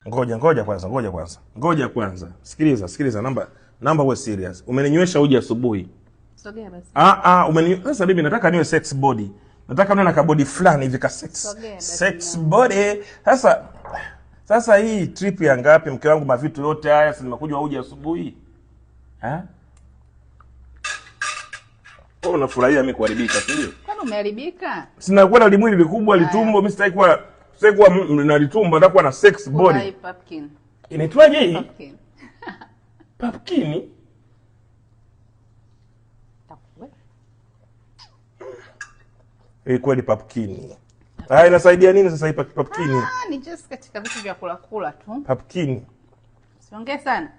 Ngoja ngoja kwanza, ngoja kwanza. Ngoja kwanza. Sikiliza, sikiliza namba uwe serious. Umeninywesha uji asubuhi. Sogea basi. Ah ah, sasa mimi nataka niwe sex body. Nataka niwe na kabody fulani hivi ka sex. Sogea basi. Sex body. Sasa hii trip ya ngapi mke wangu, mavitu yote haya si nimekuja uji asubuhi? Eh? Wewe unafurahia mimi kuharibika, si ndio? Kwani umeharibika? Sina kuwa na limwili likubwa litumbo, mimi sitaki kuwa na litumbo, nataka kuwa na sex body. Kula pumpkin. Inaitwaje hii? Pumpkin. Pumpkin. Eh, kweli pumpkin. Ah, inasaidia nini sasa hii pumpkin? Ah, ni just katika vitu vya kula kula tu. Pumpkin. Usiongee sana.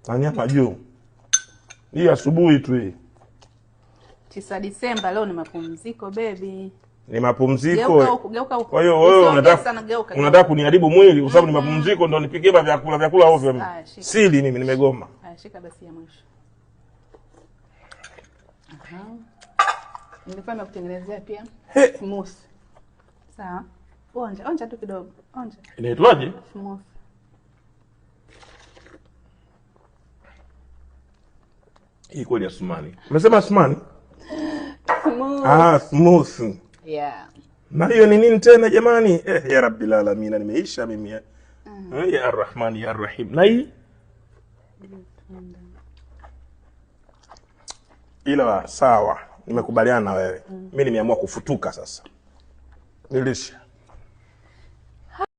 Na nyama juu. Hii asubuhi tu hii. 9 Disemba leo ni mapumziko baby. Ni mapumziko. Geuka huku, geuka huku. Kwa hiyo wewe Usiongee unataka sana, geuka. Unataka kuniharibu mwili kwa sababu ni mapumziko ndo nipikie vyakula vyakula ovyo mimi. Haya, shika. Sili mimi nimegoma. Haya, shika basi ya mwisho. Aha. Nilikuwa nimekutengenezea pia smoothie. Sawa. Onja, onja tu kidogo. Onja. Inaitwaje? Smoothie. Hii kweli Asumani. Umesema Asumani? Smooth. Ah, smooth. Yeah. Na hiyo ni nini tena jamani? Ya Rabbil Alamin, nimeisha mimi. Ya Arrahman ya Arrahim. Na hii? Ila sawa, nimekubaliana na wewe. Mimi nimeamua kufutuka sasa. Nilisha.